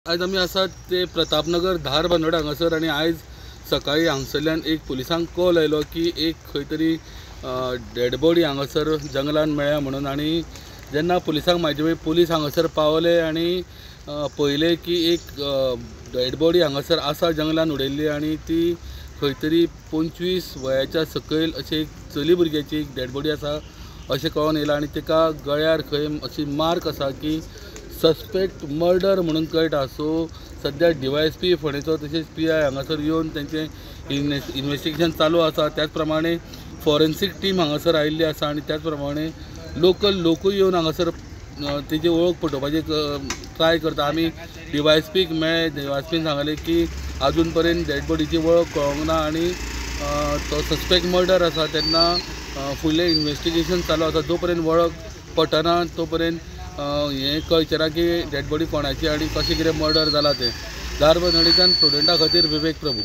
आयज आमी आसात ते प्रतापनगर धारबांदोडा हांगासर आनी आयज सकाळी हांगसरल्यान एक पुलिसांक कॉल आयलो की एक खंय तरी डेड बॉडी हांगासर जंगलान मेळ्ळ्या म्हणून. आनी जेन्ना पुलिसांक म्हायती मेळ्ळी, पुलीस हांगासर पावले आनी पळयलें की एक डेड बॉडी हांगासर आसा जंगलान उडयल्ली आनी ती खंय तरी 25 वयाच्या सकयल अशें एक चली भुरग्याची एक डेड बॉडी आसा अशें कळोन येयलां. आनी तिका गळ्यार खंय अशी मार्क आसा की सस्पेक्ट मर्डर म्हणून कळटा. सो सद्या DYSP फोंडेचो तशेंच PI हांगासर येवन तेंचें इन्वेस्टिगेशन चालू आसा. त्याच प्रमाणे फॉरेन्सीक टीम हांगासर आयिल्ली आसा आनी त्याच प्रमाणे लोकल लोकूय येवन हांगासर तेजी वळख पटोवपाची ट्राय करता. आमी DYSPक मेळ्ळे, DYSPन सांगलें की आजून पर्यंत डेड बॉडीची वळख कळोंक ना आनी तो सस्पेक्ट मर्डर आसा. तेन्ना फुडलें इन्वेस्टिगेशन चालू आसा. जो पर्यंत वळख पटना तो पर्यंत हें कळचें ना की डेड बॉडी कोणाची आनी कशें कितें मर्डर जाला तें. धारबांदोडेच्यान प्रुडंटा खातीर विवेक प्रभू.